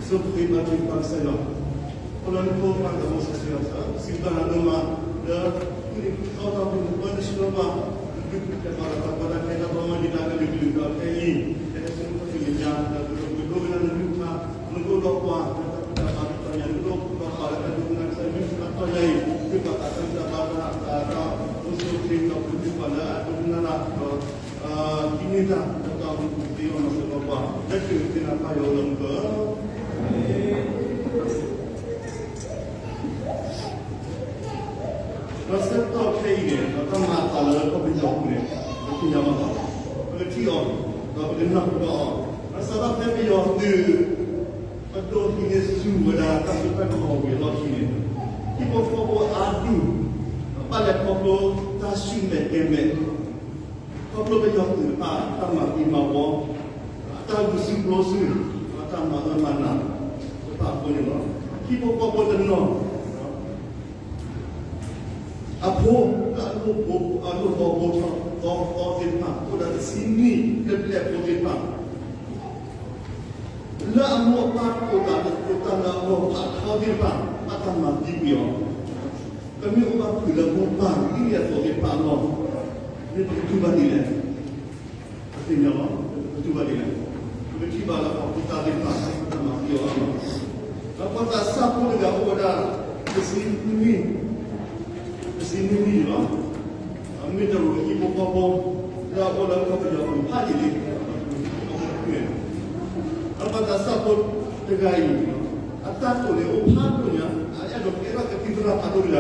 ဆိၣ်ဂ့ၤဘါထုကဖၣ်ကစၢ်ယွၤ, အိၣ်လၢနဖိခွါတၢ်အိၣ်ဆူၣ်ချ့လီၤ. စံးဘျုးနၤဒိၣ်မး လၢ ဃုနံၤဃုသီအပူၤ နပၢနဆှၢပှၤ နဒုးကဲပှၤလၢတၢ်ကီတၢ်ခဲတၢ်ဘီမုၢ်ဒံးတၢ်ကလုာ်ကလုာ်ဒီးခဲအံၤ ကဟဲဆူနခီၣ်ထံးမဲာ်ညါ ဒီးကဒိကနၣ်နကလုၢ်ကထါ နကအိၣ်ဒီးပှၤ လၢတၢ်ဖံးတၢ်မၤတတီၤညါ နကအိၣ်ဒီးပှၤလၢတၢ်ဒိကနၣ်ကစၢ်ယွၤကလုၢ်ကထါတတီၤညါအံၤ ဃ့ပှၤသးတၢ်ဂံၢ်တၢ်ဘါတၢ် တၢ်အိၣ်ဆူၣ်အိၣ်ချ့ ဒီးပှၤလၢအဒိကနၣ်တၢ်ဒီး ဟံးန့ၢ်တၢ် ဒီးတၢ်အိၣ်မူပူၤသ့အီၤနီၤစ့ၢ်ကီးပှၤ လၢကသ့ၣ်နၤပၢ်ယွၤလၢမူကၢၢ် ဒီးဆၢကတီၢ်ခဲအံၤန့ၣ် ဒီးတၢ်မၤအသးလၢကီၢ်ပယီၤပူၤန့ၣ် ပသ့ၣ်ညါဘၣ်လီၤ. ပကထံၣ်အီၤ ဒီးပကနၢ်ဟူဘၣ်အီၤ ဒီးစးထီၣ်ဖဲပယီၤသုး ပဒိးဟံးန့ၢ်ဆူၣ်ဝဲဒၣ်တၢ်စိတၢ်ကမီၤဝံၤအလီၢ်ခံန့ၣ် ဟံၣ်ဖိဃီဖိအါဒူၣ် ဘၣ်လဲၤခီဖျိတၢ်ဆူၣ်မဲာ်ကဲၤမဲာ် ခီဖျိပယီၤသုးတဖၣ် တၢ်မၤသံမၤဝီ တၢ်ဂုာ်ဆူၣ်ပျိဆူၣ် တၢ်မၤအၢမၤနးတဖၣ်အဃိန့ၣ်လီၤ. ဟံၣ်ဖိဃီဖိတနီၤ အဖိ လၢအလိၣ်ဘီဘိထီၣ်သီသီသ့ၣ်တဖၣ် အိၣ်ဒီးတဆံနံၣ်လၢပျဲၢ်ဖိသ့ၣ်တဖၣ် လၢအမိၢ်အပၢ်ကိးတၢ်လၢအဂီၢ်ဖးထီသ့ၣ်တဖၣ် ဘၣ်တၢ်မၤသံကွံာ်အီၤ, ပမ့ၢ်အိၣ်ဘၣ်ဖုးလၢမိၢ်ပၢ်ဒ်န့ၣ်အသိးသ့ၣ်တဖၣ်အလီၢ်, မ့ၢ်ပကတူၢ်ဘၣ်ဒ်လဲၣ်, ပသ့ၣ်ညါလီၤ, ပကတူၢ်ဘၣ်ဒ်လဲၣ်, ပကထံၣ်ဘၣ်လၢပှၤဖိသၣ်သ့ၣ်တဖၣ် ဘၣ်တၢ်မၤသံအီၤလီၤ, ဒီးပှၤသးစၢ်ဖိတဂၤအိၣ်ဝဲဒၣ် တဆံနွံ တဆံနွံနံၣ်န့ၣ်လီၤ. မ့ၢ်တရူးဟံၣ်ဖိဃီဖိ လၢအအိၣ်လၢကီၢ်ပယီၤပူၤဖးယံာ်လံ, ဒီးပှၤသးစၢ်ဖိတဂၤအံၤ အတၢ်တိာ်န့ၣ်အိၣ်ဖးဒိၣ်ညါ, အအဲၣ်ဒိးကဲထီၣ်ကသံၣ်သရၣ်ဖးဒိၣ်တဂၤ,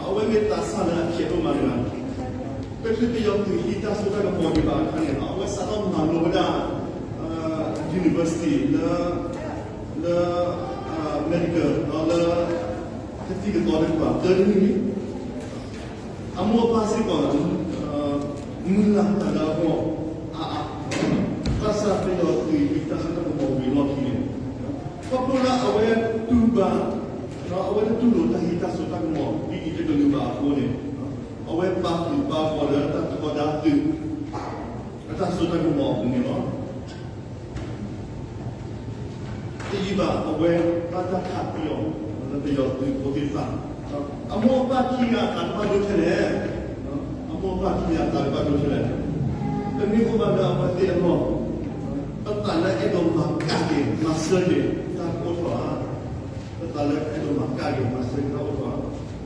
အဝဲမ့ၢ်သးစၢ်လၢအဆဲးဒိၣ်မးတဂၤ, တချုးပယီၤသုးဟံးတၢ်စိတၢ်ကမီၤဒံးဘၣ်အခါန့ၣ် အဝဲစးထီၣ်မၤလိဝဲဒၣ် university လၢ လၢ medical ဒီးလၢ ကသံၣ်ကသီတကပၤ သၢနံၣ်လံ. အမိၢ်အပၢ်စ့ၢ်ကီး မုၢ်လၢ်တၢ်လၢအဂီၢ်အါအါ, ဘၣ်ဆၣ်ပယီၤသုးဟံးတၢ်စိတၢ်ကမီၤဝံၤအလီၢ်ခံန့ၣ် ခီဖျိလၢအဝဲတူၢ်ဘၣ် ဒီးအဝဲတတူၢ်လိာ်တၢ်ဟံးတၢ်စိတၢ်ကမီၤဒ်အံၤတကလုာ်ဘၣ်အဃိန့ၣ် အဝဲပာ်ဃုာ်ပာ်ဃီၤလၢတၢ်ထီဒါသုး အတၢ်စိတၢ်ကမီၤအပူၤန့ၣ်လီၤ. တယံာ်ဘၣ်အဝဲဘၣ်တၢ်ခးသံအီၤ လၢပယီၤသုးဖိသ့ၣ်တဖၣ်, အမိၢ်အပၢ်ခံဂၤအသးကဘၣ်ဒိထဲလဲၣ်, အမိၢ်အပၢ်ခံဂၤအသးကဘၣ်ဒိထဲလဲၣ်, ပမ့ၢ်အိၣ်ဘၣ်လၢအဝဲသ့ၣ်အလီၢ်, ပသးလၢအဲၣ်ဒိးမၤကၣ်က့ၤ မၤစၢၤက့ၤတၢ်ကအိၣ်ထီၣ်ဧါ, ပသးလၢအဲၣ်ဒိးမၤကၣ်က့ၤ မၤစၢၤက့ၤတၢ်အိၣ်ထီၣ်ဧါ,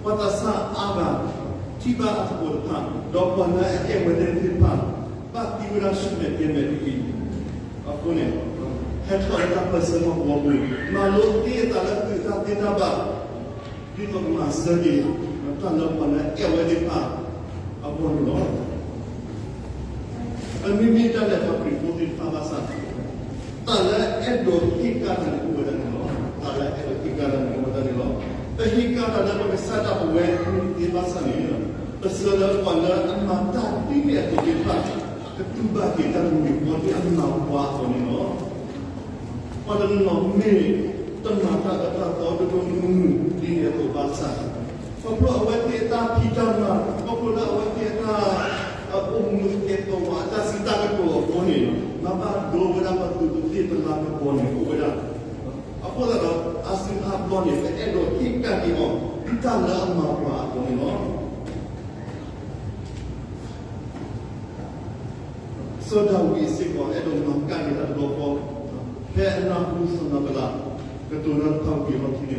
ပှၤသးစၢ်အါဂၤ ထံၣ်ဘၣ်အသကိးတဖၣ် ဒီးပှၤလၢအအဲၣ်ဝဲသ့ၣ်တဖၣ် ဘၣ်သံဝဲဒၣ်ဆူၣ်မဲာ်ကဲၤမဲာ်ဒ်အံၤ, အဃိန့ၣ် ဟဲထီၣ်လၢတၢ်ပၢၢ်ဆၢမီၤပူၤအပူၤ, မၤလိသ့အသးလၢသုးတၢ်သ့တၢ်ဘၣ်, ဒ်သိးကမၤစၢၤက့ၤ တၢ်လၢပှၤလၢအအဲၣ်ဝဲသ့ၣ်တဖၣ်အဂီၢ်န့ၣ်လီၤ. ပမ့မ့ၢ်ဒၣ်လဲာ်ပှၤခရံာ်ဖိသ့ၣ်တဖၣ်ဘၣ်ဆၣ်, တၢ်လၢအဲၣ်ဒိးဟ့ၣ်ကၣ်တၢ်န့ၣ်အိၣ်ဝဲဒၣ်န့ၣ်လီၤ. တၢ်လၢအဲၣ်ဒိးဟ့ၣ်ကၣ်တၢ်န့ၣ်အိၣ်ဝဲဒၣ်န့ၣ်လီၤ. ပဟ့ၣ်ကၣ်တၢ်လၢပကစၢ်ဒၣ်ပဝဲမ့ၢ်သ့ဘၣ်ဆၣ်န့ၣ်, ပဆၢလၢပှၤလၢအမၤတၢ်ဒ်န့ၣ်အသိးသ့ၣ်တဖၣ် ကတူၢ်ဘၣ်က့ၤတၢ်မုၢ်မ့ၢ်ပှၤဒ်အမၤပှၤအသိးန့ၣ်လီၤ. ပှၤတနီၤမ့ၢ်တမၤတၢ်အၢတၢ်သီဒိၣ်ဒိၣ်မုၢ်မုၢ်ဒ်န့ၣ်အသိးဘၣ်ဆၣ်, ခီဖျိအဝဲသ့ၣ်အတၢ်ဖံးတၢ်မၤ, ခီဖျိလၢအဝဲသ့ၣ်အတၢ် အအိၣ်မူသကဲးပဝးအတၢ်စံးတၢ်ကတိၤအဃိန့ၣ်, မၤဘၣ်ဒိဝဲဒၣ်ပသူးပသ့ၣ်ပလၤကပီၤန့ၣ်အိၣ်ဝဲဒၣ်. အဃိသတးဒီး အါစုအါဘျီန့ၣ် ပအဲၣ်ဒိးဟ့ၣ်ကၣ်က့ၤအီၤ ဒ်တၢ်လၢအမၤပှၤအသိးန့ၣ်လီၤ. စီၤဒၤဝံးစ့ၢ်ကီး အဲၣ်ဒိးမၤကၣ်က့ၤတၢ်တဘျီဃီ, ဖဲအနၢ်ဟူစီၤနၤဘလး ကတိၤတၢ်တဖၣ်ဝံၤအ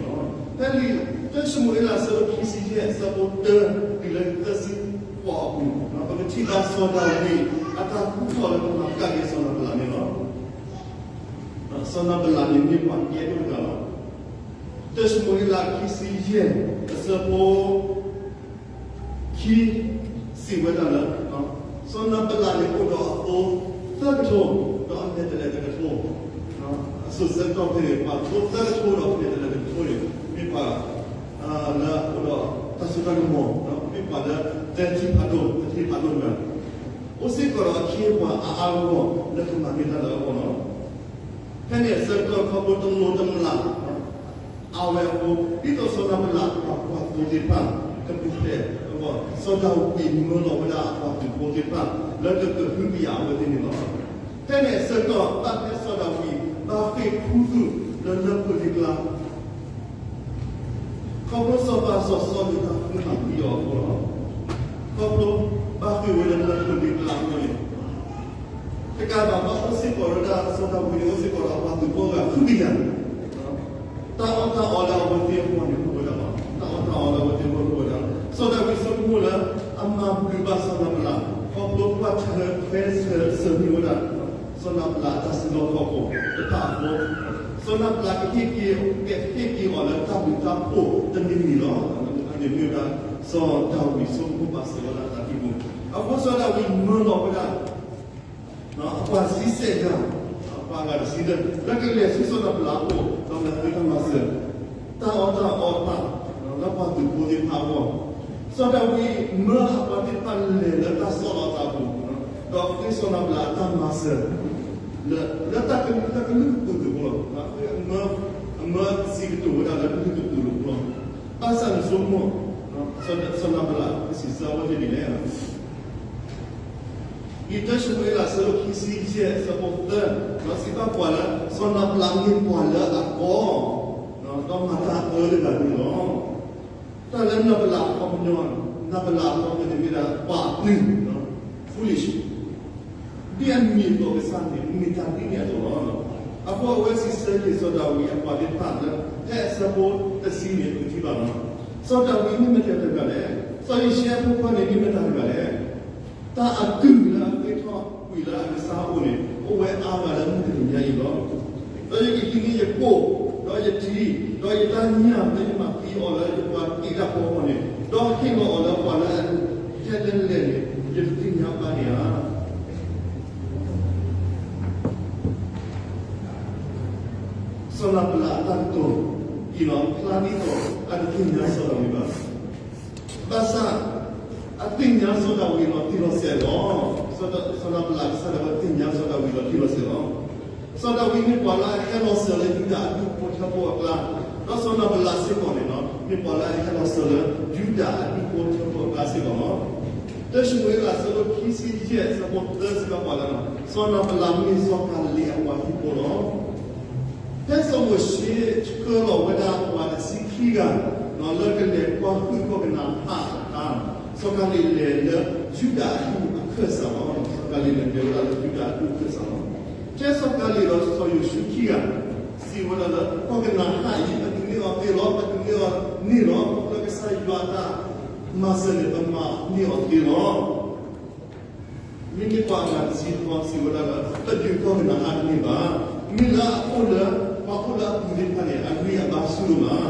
လီၢ်ခံန့ၣ်လီၤ. ဖဲလံာ်တၢၡမူၤအ့လး အဆၢဒိၣ်ခံဆံယဲၢ် အဆၢဖိတၢ တုၤလၢသၢဆံဃိးအပူၤ, ပကထံၣ်ဘၣ်စီၤဒၤဝံး အတၢ်ကူၣ်ထီၣ်လၢကမၤကၣ်က့ၤစီၤနၤဘလးန့ၣ်လီၤ. စီၤနၤဘလးန့ၣ်မ့ၢ်ပှၤကဲဒိၣ်တဂၤလီၤ. တၢၡမူၤအ့လး ခံဆံယဲၢ် အဆၢဖိ ခံ စံးဝဲဒၣ်လၢ စီၤနၤဘလးန့ၣ်အိၣ်ဒီးအသိသၢကထိ ဒီးအမဲာ်တဲးလဲးတကထိ, အစိၤဆၢကတီၢ်ဖဲန့ၣ် ပှၤသိသၢကထိဒီးအမဲာ်တဲးလဲးတကထိန့ၣ် မ့ၢ်ပှၤလၢအအိၣ်ဒီးတၢ်စိတၢ်ကမီၤ, မ့ၢ်ပှၤလၢတဲထံဖးဒိၣ် တထံဖးဒိၣ်တဂၤ, အိၣ်စ့ၢ်ကီးဒီးအခ့အပှၤအါအါဂီၢ်ဂီၢ်လၢကမၤန့ၢ်တၢ်လၢအဂီၢ်လီၤ. ဖဲန့ၣ်အဆၢကတီၢ်ခီဖျိတလိၤတမျး အါဝဲအဃိ, ဒ်သိးစီၤနၤဘလးအပှၤကွၢ်သိသ့ၣ်တဖၣ်ကပူၤဖျဲးအဂီၢ်, စီၤဒၤဝံးမၢလီၤဝဲဒၣ်အပှၤသုးဖိသ့ၣ်တဖၣ် လၢကကဟုကယာ်အဝဲသ့ၣ်န့ၣ်လီၤ. ဖဲန့ၣ်အဆၢကတီၢ် ဘၣ်ဖဲစီၤဒၤဝံး ဘၣ်ဃ့ၢ်ခူသူၣ် လၢလၢၢ်ခိၣ်လ့ကျါ, ခီဖျိစီၤပၤစီၤစီလူးတၢ်ဃုမၤသံအီၤအဃိလီၤ. ခီဖျိဘၣ်ဃ့ၢ်ဝဲလၢလၢၢ်ခိၣ်လ့ကျါအဃိန့ၣ်, တကးဘၣ် ဘၣ်အိၣ်စ့ၢ်ကီးဝဲဒၣ် စီၤဒၤဝံးန့ၣ် အိၣ်စ့ၢ်ကီးဒီးအပှၤသုးဖိဂၤဃုကယၤ တၢ်အီၣ်တၢ်အီလၢအဝဲသ့ၣ်အဂီၢ်န့ၣ် အိၣ်ဝဲဒၣ်လီၤ. တၢ်အီၣ်တၢ်အီလၢအဝဲသ့ၣ်အဂီၢ်အိၣ်ဝဲဒၣ်လီၤ. စီၤဒၤဝံးဆိကမိၣ်လၢ အမၤဘျုးဘၣ်စီၤနၤဘလး ခီဖျိကွၢ်ထွဲဆၢၣ်မဲာ်ဝဲဒၣ် စီၤနၤဘလးအတၢ်စုလီၢ်ခီၣ်ခိၣ်တဖၣ်အဃိ, စီၤနၤဘလးကဟ့ၣ်က့ၤ ကဟ့ၣ်က့ၤအီၤလၢတၢ်ဘျုးတၢ်ဖှိၣ်တမံၤမံၤလီၤ. အန့ၣ်မ့ၢ်ဝဲဒၣ် စီၤဒၤဝံးဆိကမိၣ်ဘၣ်စၢၤဝဲဒၣ်အတၢ်ကံၢ်ပူၤ, အဃိစီၤဒၤဝံးမၢလီၤဝဲဒၣ် အပှၤဆံဆဲၣ်ဂၤ, အပှၤဂၤတဆံလၢ လၢကလဲၤဆူစီၤနၤဘလးအအိၣ် ဒီးလဲၤဃ့တၢ်မၤစၢၤ တၢ်အီၣ်တၢ်အီတဖၣ် လၢပှၤသုးဖိသ့ၣ်တဖၣ်အဂီၢ်, စီၤဒၤဝံးမၢအပှၤသ့ၣ်တဖၣ်လဲၤလၢတၢ်ဆီၣ်လီၤအသးပူၤ, ဒီးဃ့စီၤနၤဘလးအတၢ်မၤစၢၤ လၢတၢ်ကလုၢ်ကလုၢ်ကပူၤတဘိလီၤ. အမၢစံးကတိၤဝဲဒၣ်လၢကလုၢ်ကပူၤတဘိလီၤ. ဘၣ်ဆၣ်နဆိကမိၣ် စီၤနၤဘလးကစံးဆၢအဝဲသ့ၣ်ဒ်လဲၣ်. လံာ်တၢၡမူၤအ့လး အဆၢဒိၣ်ခံဆံယဲၢ် အဆၢဖိသၢ, ဒီးစံးဘၣ်ပှၤလၢ စီၤနၤဘလးမ့ၢ်ပှၤလၢအကီ ဒီးမၤတၢ်အၢတဂၤန့ၣ်လီၤ. တၢ်လၢနၤဘလးအခီပညီ, နၤဘလးအခီပညီန့ၣ်မ့ၢ်ဒၣ်ပှၤအပျုၢ်, foolish, ဒ်အမံၤအသိးကစၢ်န့ၣ် မ့ၢ်တၢ်ဒ်န့ၣ်အသိးလီၤ. အဃိအဝဲစံးဆၢက့ၤစီၤဒၤဝံးအပှၤသ့ၣ်တဖၣ်လၢ ဖဲအဆၢဖိတဆံန့ၣ် ပထံၣ်ဘၣ်လီၤ. စီၤဒၤဝံးမ့ၢ်မတၤတဂၤလဲၣ်. စီၤယိၤၡဲအဖိခွါန့ၣ် မ့ၢ်မတၤတဂၤလဲၣ်. တၢ်အကုၢ်လၢအဃ့ၢ်ထီၣ်ကွံာ်လၢအကစၢ်အအိၣ်န့ၣ် အိၣ်ဝဲအါဂၤလၢမုၢ်တနံၤညါအံၤလီၤ. ဒီးယကဟံးန့ၢ်ယကိၣ်, ဒီးယထံ, ဒီးယတၢ်ညၣ် လၢယမၤသံအီၤလၢယပှၤက့ၤတၢ်ဖိအဂီၢ်န့ၣ်, ဒီးဟ့ၣ်လီၤအီၤလၢပှၤလၢအဟဲလၢလဲၣ်န့ၣ် ယတသ့ၣ်ညါဘၣ်န့ၣ်ဧါ. စီၤနၤဘလးအတၢ်ကတိၤအံၤလီၤ ဖျါဒ်သိးအတသ့ၣ်ညါစီၤဒၤဝံးဘၣ်. ဘၣ်ဆၣ် အသ့ၣ်ညါစီၤဒၤဝံးလီၤတံၢ်လီၤဆဲးလီၤ. စီၤနၤဘလးကစၢ်ဒၣ်ဝဲသ့ၣ်ညါစီၤဒၤဝံးလီၤတံၢ်လီၤဆဲးလီၤ. စီၤဒၤဝံးမ့ၢ်ပှၤလၢအဟဲလီၤစၢၤလၢယူဒၤအဒူၣ်ဖိထၢဖိအကျါ, ဒီးစီၤနၤဘလးစ့ၢ်ကီးန့ၣ်လီၤ မ့ၢ်ပှၤလၢအဟဲလီၤစၢၤလၢယူဒၤအဒူၣ်ဖိထၢဖိအကျါစ့ၢ်ကီးလီၤ. တၢၡမူၤအ့လး အဆၢဒိၣ်ခံဆံယဲၢ် အဆၢဖိသၢစံးဘၣ်ပှၤလၢ စီၤနၤဘလးမ့ၢ်စီၤကၤလံၤအပှၤဟံၣ်ဖိလီၤ. ဖဲစီၤမိၤၡ့ဆှၢလီၤဝဲဒၣ်ပှၤတဆံခံဂၤ လၢကလဲၤကွၢ်ဟုၣ်ကီၢ်ကနၤအၣ်အခါ, စီၤကၤလံၤလဲၤလၢယူဒၤအဒူၣ်အခၢၣ်စးလီၤ. စီၤကၤလံၤလဲၤတဲဝဲဒၣ်လၢယူဒၤအဒူၣ်အခၢၣ်စးလီၤ. ဖဲစီၤကၤလံၤဒီးစီၤယိၤၡူခံဂၤ စံးဝဲဒၣ်လၢ ကီၢ်ကနၤအၣ်အံၤ ပတုာ်န့ၢ်အီၤသ့လီၤ, ပတုာ်န့ၢ်အီၤန့ၢ်လီၤ, လၢကစၢ်ယွၤအတၢ်မၤစၢၤန့ၣ် ပမၤန့ၢ်အီၤသ့လီၤ. မ့မ့ၢ်ပှၤအဂၤတဆံတခီစံးဝဲဒၣ်လၢ ပဒုးကီၢ်ကနၤအၣ်တန့ၢ်ဘၣ်. မ့ၢ်လၢအအိၣ်လၢ ပှၤအိၣ်လၢအပူၤသ့ၣ်တဖၣ်န့ၣ် အဂံၢ်အဘါဆူၣ်ဒိၣ်မး,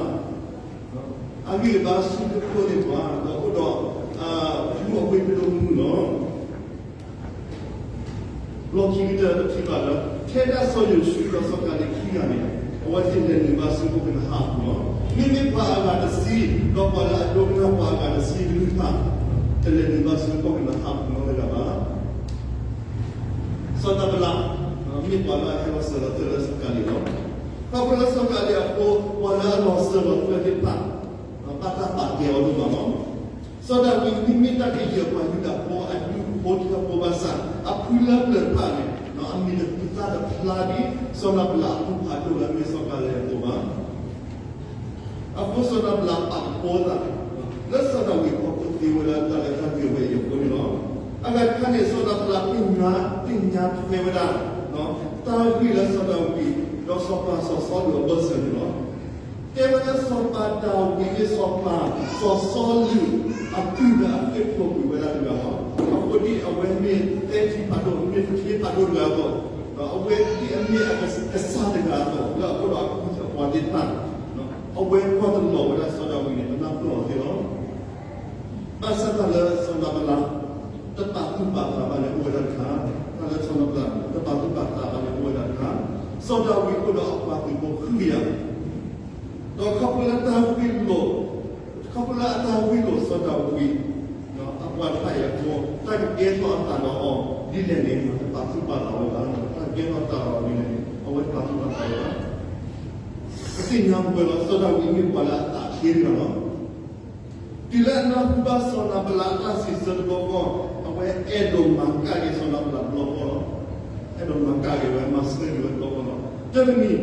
အဂံၢ်အဘါဆူၣ်ဒိၣ်ဒိၣ်န့ၢ်ပှၤ ဒီးအိၣ်ဒီး မူအဝ့ၢ်ဖးဒိၣ်မုၢ်လီၤ. လီၢ်ခံကတၢၢ်ပထံၣ်ဘၣ်လၢ ထဲဒၣ်စီၤယိၤၡူဒီးစီၤကၤလံၤခံဂၤန့ၣ် အဝဲသ့ၣ်လဲၤနုာ်ဘါဆူကီၢ်ကနၤအၣ်အပူၤလီၤ. မ့မ့ၢ်ပှၤအဂၤတဆံ ဒီးပှၤလၢအဒိကနၣ်ပှၤအဂၤတဆံကလုၢ်တဖၣ် တလဲၤနုာ်ဘါဆူကီၢ်ကနၤအၣ်အပူၤနီတဂၤဘၣ်. စီၤနၤဘလး မ့ၢ်ပှၤလၢအဟဲလီၤစၢၤလီၤသွဲၣ်လၢစီၤကၤလံၤလီၤ. ခီဖျိလၢစီၤကၤလံၤအဃိ ပှၤလၢအလီၤစၢၤလီၤသွဲၣ်သ့ၣ်တဖၣ် ဘၣ်တၢ်ပာ်ကဲအီၤဒိၣ်မးလီၤ. စီၤဒၤဝံးမ့မ့ၢ်တၢ်ကယဲၢ်ပှၤယူဒၤဖိအဒူၣ်ဖိထၢဖိဘၣ်ဆၣ် အဖုလၢပျၢၤတဖၣ်န့ၣ် အမံၤတသၣ်တဖျါဒ် စီၤနၤဘလးအဖုဖးဒိၣ်လၢအမ့ၢ်စီၤကၤလံၤအသိးဘၣ်. အဃိစီၤနၤဘလးပာ်ကပီၤသး လၢစီၤဒၤဝံးခီဖျိသ့ဝဲဒၣ်တၢ်လၢတၢ်ဂ့ၢ်ဝဲအံၤအဃိန့ၣ်လီၤ. အဂၤတခါန့ၣ် စီၤနၤဘလးသ့ၣ်ညါ သ့ၣ်ညါထွဲဝဲဒၣ် တၢ်ဂ့ၢ်လၢစီၤဒၤဝံး ဒီးစီၤပၤစီၤစီလူးအဘၢၣ်စၢၤန့ၣ်လီၤ. တဲဝဲလၢစီၤပၤဒၤဝံးမ့ၢ်စီၤပၤစီၤစီလူး အကုၢ်လၢအဃ့ၢ်ဖျိးကွံာ်ဝဲဒၣ်တဂၤလီၤ. အဃိဒ်အဝဲမ့ၢ်သဲထံဖးဒိၣ် မ့ၢ်သထ့ဖးဒိၣ်တဂၤအသိး, အဝဲဒ်အမ့ၢ်ကစၢ်တဂၤအသိး လၢအအိၣ်ဒီးအကုၢ်အပှၤသ့ၣ်တဖၣ် အဝဲကွၢ်တလီၤဝဲဒၣ်စီၤဒၤဝံးန့ၣ် ပနၢ်ပၢၢ်အီၤသ့လီၤ. ဘၣ်ဆၣ်တၢ်လၢစီၤနၤဘလး တပာ်သူၣ်ပာ်သးဘၣ်န့ၣ်အိၣ်ဝဲဒၣ်တခါ, တၢ်လၢစီၤနၤဘလး တပာ်သူၣ်ပာ်သးဘၣ်န့ၣ်အိၣ်ဝဲဒၣ်တခါ, စီၤဒၤဝံးအိၣ်ဒီးအပှၤသုးဖိဃုကယၤ ဒီးခီဖျိလၢတၢ်ဝံလိာ်, ခီဖျိလၢအတၢ်ဝံလိာ်စီၤဒၤဝံး အပှၤတဖၣ်အံၤအဃိ တၢ်ကကဲထီၣ်အသးဒီးအီၤဒ်လဲၣ်န့ၣ် တပာ်သူၣ်ပာ်သးဝဲဘၣ်, တၢ်ကကဲထီၣ်အသးဒီးအီၤဒ်လဲၣ်န့ၣ် အဝဲတပာ်သူၣ်ပာ်သးဝဲဘၣ်. ပသ့ၣ်ညါပဝဲလီၤ စီၤဒၤဝံးမ့ၢ်ပှၤလၢအသးချ့တဂၤလီၤ. တုၤလၢအနၢ်ဟူဘၣ်စီၤနၤဘလးအတၢ်စံးဆၢတဘျီဃီ, အဝဲအဲၣ်ဒိးမၤကၣ်က့ၤစီၤနၤဘလးတဘျီဃီလီၤ. အဲၣ်ဒိးမၤကၣ်က့ၤဝဲ မၤဆၢက့ၤဝဲတဘျီဃီလီၤ. တနံၤန့ၣ်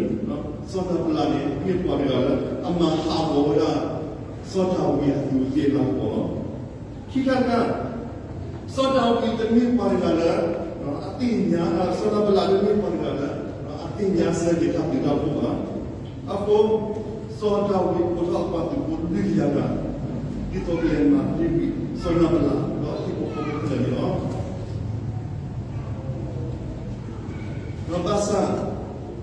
စီၤနၤဘလးန့ၣ် မ့ၢ်ပှၤတဂၤလၢ အမၤဟးဂီၤဝဲဒၣ် စီၤဒၤဝံးအသူးအသ့ၣ်အလၤကပီၤလီၤ. ခံခါတခါ, စီၤဒၤဝံးတမ့ၢ်ပှၤတဂၤလၢ အသ့ၣ်ညါ, စီၤနၤဘလးတမ့ၢ်ပှၤတဂၤလၢ အသ့ၣ်ညါဆၢက့ၤတၢ်ဘျုးတၢ်ဖှိၣ်ဘၣ်. အဃိ စီၤဒၤဝံးအိးထီၣ်အပှၤသုးဖိလွံၢ်ကယၤဂၤ ဒ်သိးကလဲၤမၤသံကွံာ်စီၤနၤဘလး ဒီးအဟံၣ်ဖိဃီဖိခဲလၢာ်န့ၣ်လီၤ. ဒီးဘၣ်ဆၣ်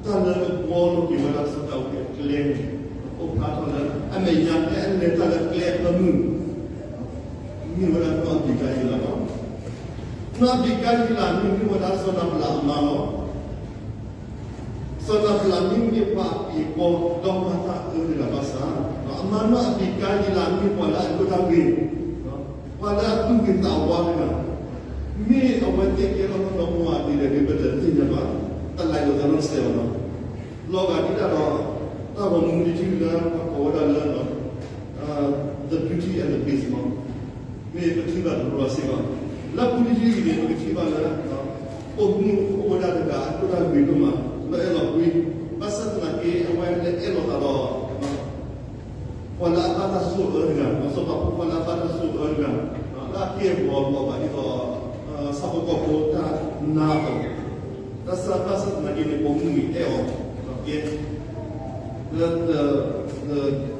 တၢ်လၢအဘှီလိက့ၤဝဲဒၣ်စီၤဒၤဝံးအကျဲန့ၣ် အိၣ်ဖျါထီၣ်လၢ အမဲာ်ညါဖဲအလဲၤတၢ်လၢကျဲအဖၢမုၢ် မ့ၢ်ဝဲဒၣ်နီၢ်အဘံၤကါယံလးလီၤ. နီၢ်အဘံၤကါယံလးန့ၣ်မ့ၢ်ဝဲဒၣ်စီၤနၤဘလးအမါလီၤ. စီၤနၤဘလးမ့ၢ်မ့ၢ်ပှၤအပျံၤအဘီ ဒီးမၤတၢ်အၢတဂၤဘၣ်ဆၣ်, အမါနီၢ်အဘံၤကါယံလးမ့ၢ်ပှၤလၢအဒိၣ်တၢ်ဂ့ၤ, ပှၤလၢအသူၣ်ဂ့ၤသးဝါတဂၤ, မ့ၢ်အဝဲသ့ၣ်ကဲထီၣ်နီၢ်ဒီမါဝၤဒ်လဲၣ်ဒီး ပတသ့ၣ်ညါဘၣ်, တၢ်လၢယိၤသးနီၢ်စဲးအီၤလီၤ. လီၤဂာ်ဒ်တၢ်ဒီး တၢ်ဂီၤမူတယုၢ်လၢပှၤကိးဝဲဒၣ်လၢ The Beauty and the Beast မ့ၢ် မ့ၢ်ပထံၣ်ဘၣ်တဘျီစ့ၢ်ကီး, လၢပူတယုၢ်အံၤန့ၣ် ပကထံၣ်ဘၣ်လၢ ပိာ်မုၣ်အိၣ်ဝဲဒၣ်တဂၤ အဒိၣ်တၢ်ဂ့ၤဒိၣ်မး လၢအဲၣ်လီၤကွံ, ဘၣ်ဆၣ်သနာ်က့ အဝဲလဲၤအဲၣ်လီၤသးဒီး ပှၤလၢအဘၣ်တၢ်ဆိၣ်အၢတဂၤ, စီၤပၤဖိခွါလၢအဘၣ်တၢ်ဆိၣ်အၢတဂၤ, လၢအကဲဘီလီၤဘၣ်ဒ်သိး ဆၣ်ဖိကီၢ်ဖိတၢ်နါအသိး, ဘၣ်ဆၣ်သနာ်က့န့ၣ် ပိာ်မုၣ်န့ၣ်အဲၣ်အီၤ, ကဲ လၢ The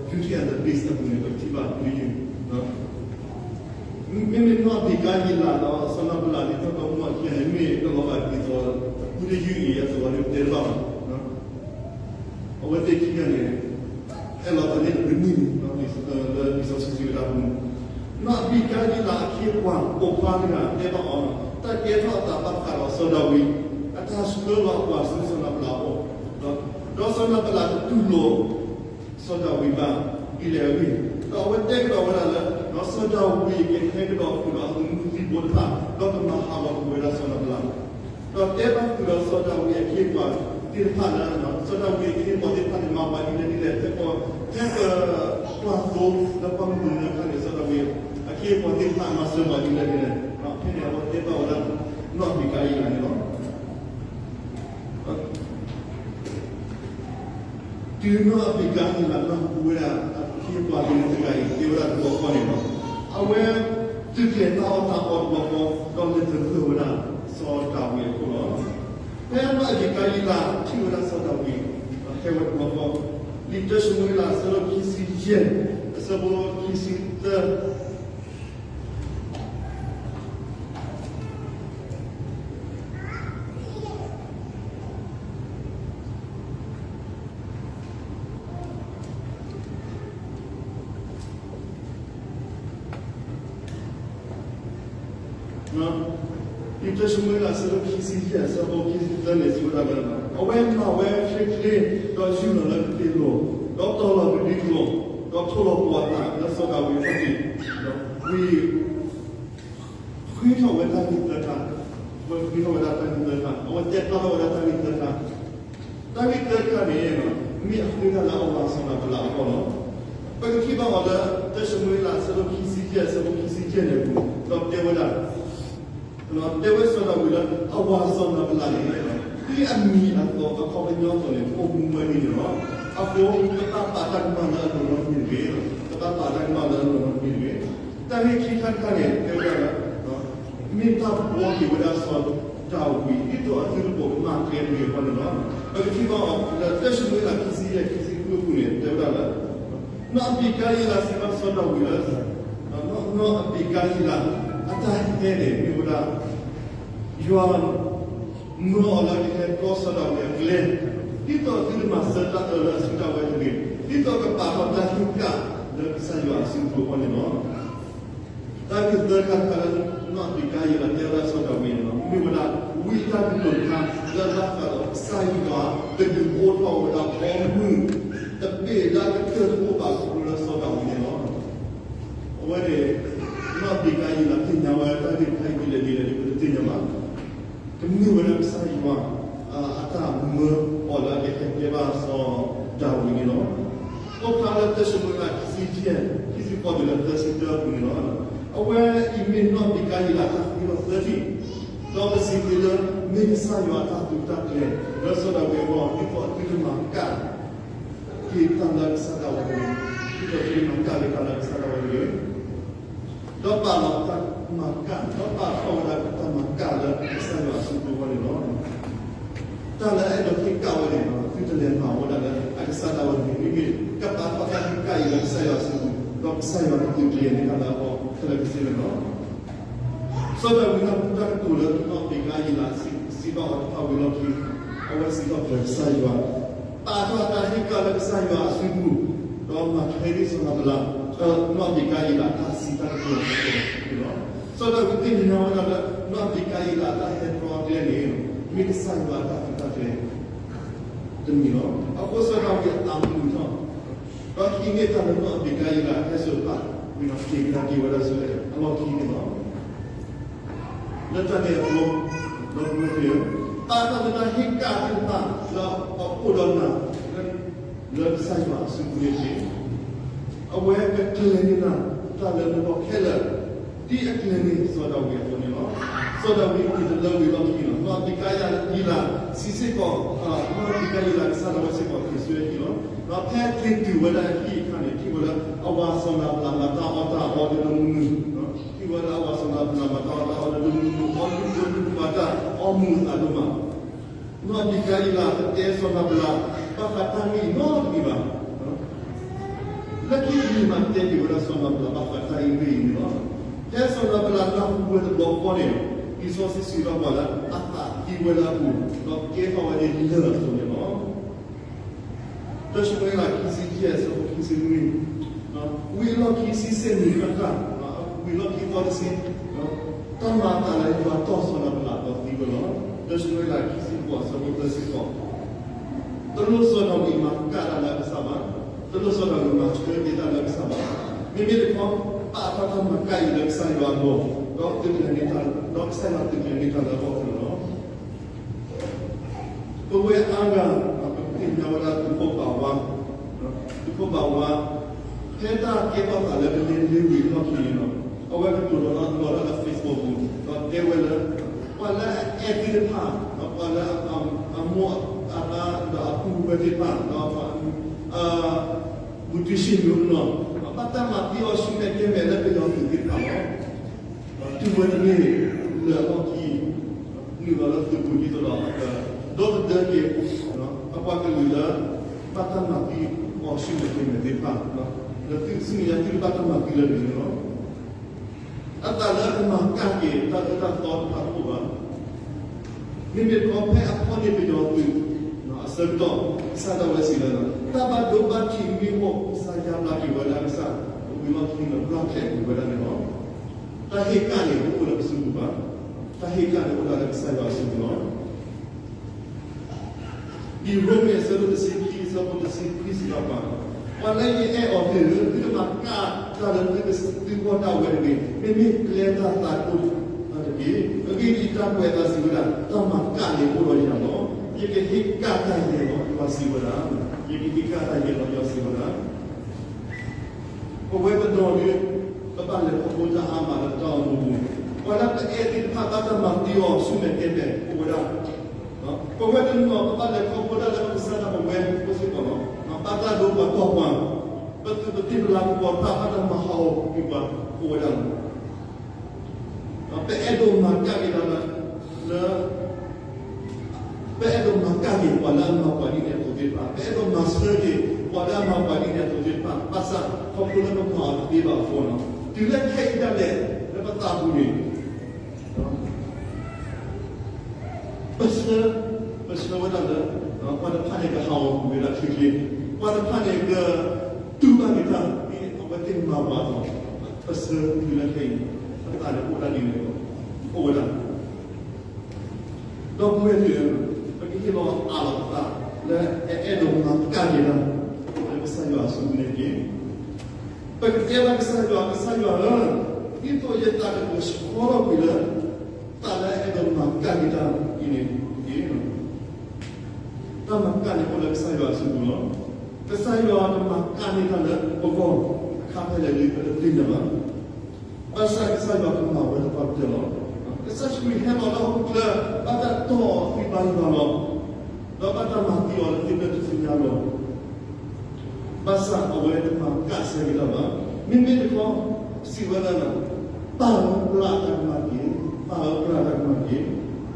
Beauty and the Beast အပူၤန့ၣ် ပကထံၣ်ဘၣ်ပူတယုၢ်, မ့မ့ၢ်နီၢ်အဘံၤကါယံလးဒီးစီၤနၤဘလးန့ၣ် တၢ်ဒီမါဝၤခံဂၤန့ၣ် မ့ၢ်တလီၤဂာ်ဒ်သိး ပူတယုၢ်အံၤအသိးန့ၣ် ပတဲတဘၣ်ဘၣ်. အဝဲသ့ၣ်ခံဂၤန့ၣ် အဲၣ်လီၤသးန့ၣ်တနံၣ်န့ၣ် လၢလံာ်စီဆှံစံးဝဲဒၣ်ပူၤ, နီၢ်အဘံၤကါယံလးအခ့အပှၤပိာ်ခွါတဂၤတဲဘၣ်အီၤ, တၢ်ကဲထီၣ်အသးဘၣ်ဃးဒီးစီၤဒၤဝံး အတၢ်ဆှၢလီၤအပှၤဆူစီၤနၤဘလးအအိၣ်, ဒီးစီၤနၤဘလးတတူၢ်လိာ် စီၤဒၤဝံးဘၣ်ဒ်လဲၣ်အဂ့ၢ်, ဒီးအဝဲတဲကဒီးဝဲဒၣ်လၢ စီၤဒၤဝံးကဟဲကဒီးဃုာ်ဒီးအသုးမုၢ်သံၣ်ဘိတဖၣ် ဒီးကမၤဟးဂီၤကွံာ်ဝဲဒၣ်စီၤနၤဘလး, ဒီးတဲဘၣ်ဃုာ်ဒီးစီၤဒၤဝံးအခ့အပှၤသ့ၣ်တဖၣ်လၢ စီၤဒၤဝံးအခ့အပှၤသ့ၣ်တဖၣ်န့ၣ် မၤပှၤဒ်လဲၣ်ဒ်လဲၣ် ဖဲပှၤ ဖဲပှၤသိလၢပှၢ်မုၢ်နၤအခါန့ၣ် စီၤဒၤဝံးအခ့အပှၤသ့ၣ်တဖၣ်မၤစၢၤပှၤဒ်လဲၣ်ဒ်လဲၣ်, ဖဲန့ၣ်အဝဲတဲဘၣ်ဝဲဒၣ် နီၢ်အဘံၤကါယံလးန့ၣ်လီၤ. တုၤနီၢ်အဘံၤကါယံလးနၢ်ဟူဝဲဒၣ်အခ့အပှၤသ့ၣ်တဖၣ်အံၤ တဲဝဲဒၣ်တဘျီဃီန့ၣ်လီၤ, အဝဲသုးကျဲၤတၢ်အီၣ်တၢ်အီတဘျီဃီ ဒီးလဲၤသဂၢၢ်ဝဲဒၣ်စီၤဒၤဝံးအခိၣ်လီၤ. ဖဲနီၢ်အဘံၤကါယံလးထံၣ်ဝဲဒၣ်စီၤဒၤဝံး ဟဲဝဲတဘျီဃီ, လံာ်တၢၡမူၤအ့လး အဆၢဒိၣ်ခံဆံယဲၢ် အဆၢဖိခံဆံသၢ လံာ်တၢၡမူၤအ့လး အဆၢဒိၣ်ခံဆံယဲၢ် အဆၢဖိခံဆံသၢန့ၣ် စံးဝဲဒၣ်လၢ အဝဲမၤဝဲချ့ချ့ ဒီးယူၢ်လီၤလၢကသ့ၣ်လိၤ, ဒီးတီၤလီၤကဒံကလိၤ, ဒီးထိးလီၤပှၤသးလၢစီၤဒၤဝံးအအိၣ်, ဝံၤ ဃ့ထီၣ်ဝဲတၢ်ဂ့ၢ်သၢခါ, အဝဲဃ့ထီၣ်ဝဲဒၣ်တၢ်ဂ့ၢ်သၢခါ, အဝဲတဲဖျါထီၣ်ဝဲဒၣ်တၢ်ဂ့ၢ်သၢခါ, တၢ်ဂ့ၢ်သၢခါန့ၣ် မ့ၢ်အဃ့ဒၣ်လၢအဝၤစီၤနၤဘလးအဂီၢ်လီၤ. ပကထံၣ်ဘၣ်အီၤလၢ တၢၡမူၤအ့လး အဆၢဒိၣ်ခံဆံယဲၢ် အဆၢဖိခံဆံယဲၢ်န့ၣ်အပူၤ, ဒီးတဲဝဲဒၣ် တဲဝဲစီၤဒၤဝံးလၢ အဝၤစီၤနၤဘလးန့ၣ် ဒ်အမံၤအသိးအခီပညီအသိးန့ၣ် အိၣ်မူဝဲန့ၣ်န့ၣ်လီၤ. အဃိ တဘၣ်ပာ်တၢ်ကမၣ်လၢအလိၤနီတမံၤတဂ့ၤ, တဘၣ်ပာ်တၢ်ကမၣ်လၢအလိၤနီတမံၤတဂ့ၤ. တၢ်ဂ့ၢ်ခံခါတခါန့ၣ် တဲဝဲဒၣ်လၢ မ့ၢ်တၢ်ဘှီက့ၤဝဲဒၣ်စီၤဒၤဝံး ဒ်သိးအသုတဘိးကမၣ်ကျဲတဂ့ၤအဂီၢ်န့ၣ်လီၤ. ပကထံၣ်ဘၣ်အီၤလၢတၢၡမူၤအ့လး ခံဆံယဲၢ် ခံဆံဃုအပူၤန့ၣ် တဲဝဲဒၣ်လၢ နီၢ်အဘံၤကါယံလးစံးဘၣ်စီၤဒၤဝံးလၢ နီၢ်အဘံၤကါယံလး အတၢ်ဟဲန့ၣ် မ့ၢ်ဝဲဒၣ် ယွၤမၢအီၤလၢကဟဲတြီစီၤဒၤဝံးအကျဲ, ဒ်သိးသုတမၤဆၢတၢ်အၢလၢအစုတၢ်ဝဲတဂ့ၤ, ဒ်သိးကပာ်ထီၣ်တၢ်ဟ့ၣ်ကၣ်လၢကစၢ်ယွၤအစုပူၤအဂီၢ်န့ၣ်လီၤ. တၢ်ဂ့ၢ်သၢခါတခါလၢ နီၢ်အဘံၤကါယံလးတဲဝဲဒၣ်စီၤဒၤဝံးန့ၣ်လီၤ. မ့ၢ်ဝဲဒၣ် ဝံအတၢ်ကတိၤတခါ လၢဘၣ်ဃးဒီးကစၢ်ယွၤ ကဒုးအိၣ်ထီၣ်ဝဲဒၣ်ပိာ်မုၣ် တဘ့ၣ်လၢအကတၢၢ်တအိၣ်ဘၣ်အဃိလၢစီၤဒၤဝံးန့ၣ်လီၤ. အဝဲန့ၣ် နီၢ်အဘံၤကါယံလးသ့ၣ်ညါဝဲတၢ်ဂ့ၢ်တခါအံၤဒ်လဲၣ်ဒ်လဲၣ်န့ၣ် ပတသ့ၣ်ညါဘၣ်. ကမ့ၢ်ဝဲဒၣ်ကစၢ်ယွၤ အတၢ်မၢအီၤလၢအကဟဲတဲဘၣ်စီၤဒၤဝံးန့ၣ်လီၤ. အိၣ်ဖျါလၢတၢၡမူၤအ့လး ခံဆံယဲၢ် ခံဆံဃိးတုၤလၢသၢဆံတၢအပူၤန့ၣ်လီၤ. အဝဲအံၤမ့ၢ်နီၢ်အဘံၤကါယံလးတၢ်ဃ့ထီၣ်သၢထံၣ်, ဒီးပစံးသ့လၢ မ့ၢ်ကစၢ်ယွၤအတၢ်သူတၢ်ကျဲၤ လၢစီၤဒၤဝံးအဂီၢ် ဒ်သိးအသုတမၤကၣ် က့ၤတၢ်လၢကစၢ်ဒၣ်ဝဲတဂ့ၤ, ဒ်သိးသုမၤကၣ်က့ၤတၢ်လၢကစၢ်ဒၣ်ဝဲတဂ့ၤ, ဒီးပာ်လီၤတၢ်မၤကၣ်, ဒီးပာ်ထီၣ်ဝဲဒၣ်တၢ်မၤကၣ်လၢကစၢ်ယွၤအစုပူၤအဂီၢ်န့ၣ်လီၤ. တၢ်လၢအဲၣ်ဒိးဟ့ၣ်ကၣ်ဝဲန့ၣ် သုတလဲၤမၤဝဲဒၣ်လၢအကစၢ်ဒၣ်ဝဲတဂ့ၤ, မ့မ့ၢ်ကပာ်ထီၣ်တၢ်ဟ့ၣ်ကၣ်အံၤလၢကစၢ်ယွၤအစုပူၤ, ဒီးကစၢ်ယွၤကသုးကျဲၤန့ၢ်တၢ်လၢအဂီၢ်ခဲလၢာ်ခဲဆ့န့ၣ်လီၤ. စီၤဒၤဝံးတၢ်ကူၣ်တၢ်ကတိၤလၢနီၢ်အဘ့ကၤယံလးစံးဘၣ်အီၤတဖၣ်ဝံၤအလီၢ်ခံ, အဝဲစံးထီၣ်ပတြၢၤကစၢ်ယွၤ, ပာ်ထီၣ်တၢ်ဟ့ၣ်ကၣ်လၢကစၢ်ယွၤအစုပူၤ, ဒီးမၤထွဲဒ်စီၤနၤဘလး, နီၢ်အဘ့ကၤယံလးအတၢ်စံးတၢ်ကတိၤန့ၣ်လီၤ. စီၤဒၤဝံးသ့ၣ်ညါဝဲဒၣ်လၢ နီၢ်အဘ့ကၤယံလးအတၢ်ဟဲတြီကျဲန့ၣ် မ့ၢ်ကစၢ်ယွၤအတၢ်သုးတၢ်ကျဲၤ တမံၤလီၤ. အဃိစီၤဒၤဝံးအသးမုာ်ထီၣ်, ဒီးဟံးန့ၢ်တၢ်လၢနီၢ်အဘ့ကၤယံလးအဟဲစိာ်တဖၣ်, ဝံၤဒီးက့ၤကဒါက့ၤဝဲဒၣ်ဆူအလီၢ်ခံန့ၣ်လီၤ. လၢတၢ်န့ၣ်အဃိ, ဒီပုၢ်ဝဲၢ်သ့ၣ်ဧၢ, ပာ်ထီၣ်လၢတၢ်ဟ့ၣ်ကၣ်သ့ၣ်တဖၣ်လၢအအိၣ်ဒီးနၤ လၢကစၢ်ယွၤအစုပူၤန့ၣ်တက့ၢ်. အဝဲကကျဲၤန့ၢ်နၤတၢ်လၢနဂီၢ်ခဲလၢာ်, ဒ်အကျဲၤန့ၢ်စီၤဒၤဝံးအသိးန့ၣ်လီၤ. စီၤဒၤဝံးအံၤတလၢဝံၤလီၢ်ခံန့ၣ်လီၤ. နီၢ်အဘ့ကၤယံလးစံးစ့ၢ်ကီး, နီၢ်အဘ့ကၤယံလးကစၢ်ဒၣ်ဝဲစ့ၢ်ကီးက့ၤဆူအဟံၣ်လီၤ. ဒီးဖဲက့ၤတုၤဝဲဒၣ်အဟံၣ်အခါန့ၣ် ထံၣ်ဝဲလၢအဝၤစီၤနၤဘလးမၤတၢ်အီၣ်တၢ်အီဒၣ်တမုာ်မုာ်, ထံၣ်ဝဲလၢအဝၤစီၤနၤဘလးမၤတၢ်အီၣ်တၢ်အီဒၣ်တမုာ်မုာ်, အီၣ်လုၢ်ဒိၣ်လုၢ်ပှၤတၢ်အီမုာ်အသးဒိၣ်မး နီၢ်အဘ့ကၤယံလးတတဲစီၤနၤဘလး ဘၣ်ဃးတၢ်ဂ့ၢ်အံၤနီတမံၤဘၣ်. လၢခံတမံၤမးတဲက့ၤဝဲဒၣ်စီၤနၤဘလးဘၣ်ဃးတၢ်ဂ့ၢ်အံၤန့ၣ်လီၤ. ဖဲစီၤနၤဘလးနၢ်ဟူဝဲတဘျီဃီန့ၣ်, လံာ်စီဆှံစံးထီၣ်ပှၤလၢအသးသံဝဲလၢအပူၤ, ဒီးကဲထီၣ်ဝဲဒၣ်လၢၢ်အသိးန့ၣ်လီၤ. တၢ်ၡမူၤအ့လးခံဆံယဲၢ်အဆၢဖိခံဆံနွံ, ဝံၤအလီၢ်ခံဆံဆ့ၣ်နံၤဃၣ်ဃၣ်, ဝံၤအလီၢ်ခံသီတဆံ, တၢ်မၤအသးလၢယွၤတီၢ်စီၤနၤဘလးဒီးသံဝဲလီၤ. တၢ်ၡမူၤအ့လးခံဆံဃိးအဆၢဖိသၢဆံဃိး, တလိၣ်စီၤဒၤဝံးမၤကၣ်တၢ်လၢအကစၢ်ဘၣ်, တလိၣ်စီၤဒၤဝံးမၤထွဲက့ၤတၢ်လၢအကစၢ်ဘၣ်, မ့မ့ၢ်တခီ ပာ်ထီၣ်တၢ်မၤကၣ်အံၤလၢကစၢ်ယွၤအဂီၢ်, ဒီးသုးကျဲၤန့ၢ်တၢ်, ဒီးကစၢ်ယွၤသုးကျဲၤန့ၢ်တၢ်လၢအဂီၢ်န့ၣ်လီၤ. ပဝဲအါဂၤ ပသ့ၣ်ညါဝဲဒၣ်သုးခိၣ်ဘၣ်ဝါ, သုးခိၣ်ဘၣ်ဝါ, ဖဲတၢ်ကဲထီၣ်သးလၢကန့ၢ်လ့ဝံၤအလီၢ်ခံန့ၣ်လီၤ, အဝဲကတိၤလီၤလီၤလၢ Facebook ပူၤ, ဒီးတဲဝဲလၢ ပှၤလၢအအဲၣ်သ့ၣ်တဖၣ်, ပှၤလၢအမိၢ်အပၢ်ဒီးအပုၢ်ဝဲၢ်သ့ၣ်တဖၣ်, ဒီးပှၤ ဘူးတုၤဆ့ၣ်ညိတနီၤ, ဘၣ်တၢ်မၤသံအီၤဆူမဲာ်ကဲမဲာ်လၢပယီၤသုးသ့ၣ်တဖၣ်လီၤ. တုၤဝဲတန့ၢ်လၢအလီၢ်ခံ, နုာ်လီၤလၢသုးပူၤဒ်သိးဒီး ဒီသဒၢက့ၤ အပှၤကလုာ်လၢ ဘၣ်တၢ်မၤသံအီၤဆူမဲာ်ကဲမဲာ်သ့ၣ်တဖၣ်, လၢသုစုမယၤသုတဘၣ်တၢ်မၤသံလၢတဂ့ၤန့ၣ်လီၤ. အသးလၢအမၤကၣ်က့ၤတၢ်အၢတၢ်သီတဖၣ်တအိၣ်ဘၣ်. မ့မ့ၢ်တခီဖဲအဖီၣ်န့ၢ်ပယီၤသုးအဆၢကတီၢ်, ကစၢ်ဒၣ်ဝဲစံးလၢ တၢ်ဘၣ်ဒိဘၣ်ထံးမ့ၢ်အိၣ် ကစၢ်ယါဘျါက့ၤဝဲဒၣ်ကစၢ်, ဝံၤလီၢ်ခံန့ၣ် ဘျါဖျဲးကွံာ်ဝဲဒၣ်န့ၣ်လီၤ. တၢ်ဟ့ၣ်ကၣ်န့ၣ် တအိၣ်လၢပစုပူၤဘၣ်. တၢ်ဟ့ၣ်ကၣ်န့ၣ်အိၣ်ဒၣ်လၢကစၢ်ယွၤအစုပူၤလီၤ. ဒ်ရိမ့ၤအဆၢဒိၣ်တဆံခံ အဆၢဖိတဆံခွံစံးဘၣ်ပှၤ, ပှၤလၢယအဲၣ်အီၤသ့ၣ်ဧၢ, သုတမၤကၣ်တၢ်လၢသုဂီၢ်ဒၣ်ဝဲတဂ့ၤ, မ့မ့ၢ်ကျဲတၢ်သးဒိၣ်တၢ်တက့ၢ်. အဂ့ၢ်ဒ်အံၤ, တၢ်ကွဲးအသးစံးဝဲဒၣ်, တၢ်မၤကၣ်န့ၣ်အိၣ်ဒီးယၤလီၤ. ယကဟ့ၣ်ကၣ်တၢ်ယဲလီၤ, ယွၤစံးဝဲဒၣ်, ယကဟ့ၣ်ကၣ်တၢ်ယဲလီၤ, ယွၤစံးဝဲဒၣ်. ပဝဲတနီၤဒုး ပဘၣ်လဲၤခီဖျိတၢ်အါမးလၢပတၢ်အိၣ်မူပူၤ, ပှၤလၢပအဲၣ်သ့ၣ်တဖၣ်ဘၣ်တၢ်မၤသံအီၤဆူမဲာ်ကဲမဲာ် အိၣ်ဝဲဒၣ်. ပဝဲတနီၤ ပဘၣ်လဲၤခီဖျိတၢ်လၢပကစၢ်ဒၣ်ပဝဲဖိစ့ၢ်ကီးလီၤ. ဘၣ်တၢ်ဒိပှၤတီၢ်ပှၤ, ပသုးပသ့ၣ်ပလၤကပီၤတဖၣ် ဘၣ်တၢ်မၤဟးဂီၤကွံာ်ပှၤ အိၣ်ဝဲဒၣ်လီၤ. ပအဲၣ်ဒိးမၤကၣ်က့ၤတၢ်လၢ လၢ ပအဲၣ်ဒိးမၤကၣ်က့ၤပှၤလၢအမၤပှၤဒ်န့ၣ်အသိးသ့ၣ်တဖၣ်, ပအဲၣ်ဒိးမၤဆၢက့ၤပှၤလၢအမၤပှၤဒ်န့ၣ်အသိးသ့ၣ်တဖၣ်, ဘၣ်ဆၣ်ခီဖျိလၢပမၤအီၤတသ့ဘၣ်အဃိလီၤ. တုၤလၢခဲအံၤဒၣ်လဲာ် လၢပသးပူၤန့ၣ် ပဆၢ, ပဆၢဝဲဒၣ်လၢ ပှၤတဖၣ်န့ၣ်ကဟးဂီၤကွံာ်ဝဲဒၣ်ချ့ချ့, ပှၤတဖၣ်န့ၣ်ကတူၢ်ဘၣ်က့ၤတၢ် ဒ်အဝဲသ့ၣ်မၤပှၤအသိး, ပဆၢတုၤလၢခဲအံၤ ပသးန့ၣ်အိၣ်ဒၣ်ဒ်န့ၣ်လီၤ, အိၣ်ဝဲဒၣ် ဒီပုၢ်ဝဲၢ်သ့ၣ်ဧၢ, ပကဟ့ၣ်လီၤအးလီၤပသး လၢအအဲၣ်ဒိးမၤကၣ်က့ၤတၢ် လၢကစၢ်ယွၤအစုပူၤန့ၣ်တက့ၢ်. ပကတဲဘၣ်ကစၢ်ယွၤ, ကစၢ်ယွၤဧၢ, ဒ်သိးယသးကကဆှီထီၣ်ကွံာ်လၢ တၢ်လၢအအဲၣ်ဒိးမၤကၣ်က့ၤတၢ်အံၤန့ၣ်တက့ၢ်. တၢ်မၤကၣ်န့ၣ်အိၣ်လၢကစၢ်ယွၤအစုပူၤလီၤ. ကစၢ်ယွၤကမၤကၣ်န့ၢ်တၢ်လၢပဂီၢ်အခါဖဲလဲၣ်ဒုး ပတသ့ၣ်ညါဘၣ်. ဘၣ်ဆၣ်ကစၢ်ယွၤကမၤဝဲသပှၢ်ကတၢၢ်လီၤ. ကစၢ်ယ့ၣ်ၡူးခရံာ်ဟဲလီၤလၢဟီၣ်ခိၣ်ချၢ ဘၣ်တၢ်တီၢ်အီၤသံဘါယွၤလီၤ. ဒီးဘၣ်တၢ်မၤသံအီၤလၢသ့ၣ်ဖျၢၣ်ထူၣ်စုညါလီၤ. ဘၣ်ဆၣ်အဝဲတမၤကၣ်ဆၢက့ၤတၢ်ဘၣ်. မ့မ့ၢ်တခီ စံးဝဲဒၣ်လၢ ပၢ်ဧၢ ပျၢ်တၢ်ကမၣ်က့ၤ, ပၢ်ဧၢ ပျၢ်တၢ်ကမၣ်က့ၤ,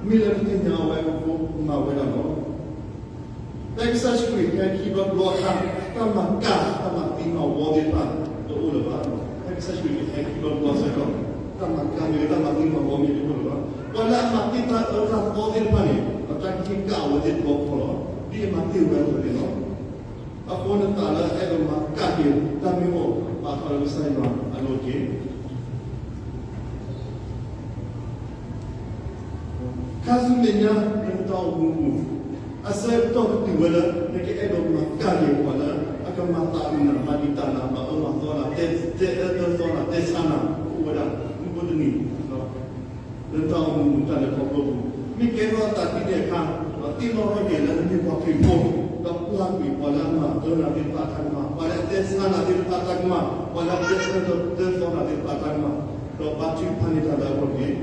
မ့ၢ်လၢတသ့ၣ်ညါအဝဲအဃိ မၤဝဲဒၣ်လီၤ. ဖဲကစၢ်ယ့ၣ်ၡူးခရံာ်ဟဲခံဘျီတဘျီအခါ တၢ်မၤကၣ် တၢ်မၤသံမၤဝီသ့ၣ်တဖၣ် တအိၣ်လၢၤဘၣ်. ဖဲကစၢ်ယ့ၣ်ၡူးခရံာ်ဟဲခံဘျီတဘျီအဆၢကတီၢ် တၢ်မၤကၣ်မ့ၢ်ဂ့ၤ တၢ်မၤသံမၤဝီမ့ၢ်ဂ့ၤ တအိၣ်လၢၤဘၣ်. ပှၤလၢအမၤသံတၢ်အၢတၢ်သီသ့ၣ်တဖၣ်န့ၣ် အတၢ်ကဟ့ၣ်ကၣ်အဝဲသ့ၣ်တဘျီဃီလီၤ. ဒ်အမၤသံဝဲအသိးန့ၣ်လီၤ. အဃိနသးလၢအဲၣ်ဒိးမၤကၣ်က့ၤတၢ်မ့ၢ်အိၣ် ပာ်ထီၣ်လၢကစၢ်ယွၤအလိၤတက့ၢ်. ခါဆူမဲာ်ညါ နတၢ်အိၣ်မူပူၤ အဆၢကတီၢ်ကတုၤဝဲလၢ နကအဲၣ်ဒိးမၤကၣ်က့ၤပှၤလၢ အကမၤသးအုးနၤ မၤဒံးတၢ်နၤ မၤအၢမၤသီနၤ တဲအၢတဲသီနၤ တဲဆါနၤ အိၣ်ဝဲဒၣ် မုၢ်ဖိတနံၤ လၢနတၢ်အိၣ်မူပူၤ တၢ်လဲၤခီဖျိပူၤ မ့ၢ်ကဲထီၣ်အသးဒ်န့ၣ်အခါ ဒီးသ့ၣ်နီၣ်ထီၣ်က့ၤလၢနမ့ၢ်ပှၤခရံာ်ဖိ ဒီးပျၢ်ကွံာ်ပှၤလၢအမၤအၢနၤသ့ၣ်တဖၣ်အတၢ်ကမၣ် ပှၤလၢအတဲအၢတဲသီနၤသ့ၣ်တဖၣ်အတၢ်ကမၣ် ဒီးဘါထုကဖၣ်န့ၢ်တၢ်လၢအဂီၢ်တက့ၢ်.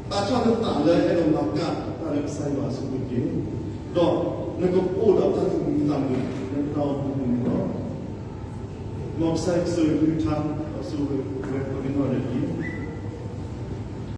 ပာ်ထီၣ်နသးလၢအဲၣ်ဒိးမၤကၣ်တၢ်လၢကစၢ်ယွၤအစုပူၤတက့ၢ်. ဒီးနကအိၣ်ဒီးတၢ်သူၣ်မံသးမုာ်လၢနတၢ်အိၣ်မူပူၤန့ၣ်လီၤ. မ်ကစၢ်ယွၤကဆိၣ်ဂ့ၤကလုၢ်ကထါ ဒီးဆိၣ်ဂ့ၤဝဲပှၤကညီလၢအံၤ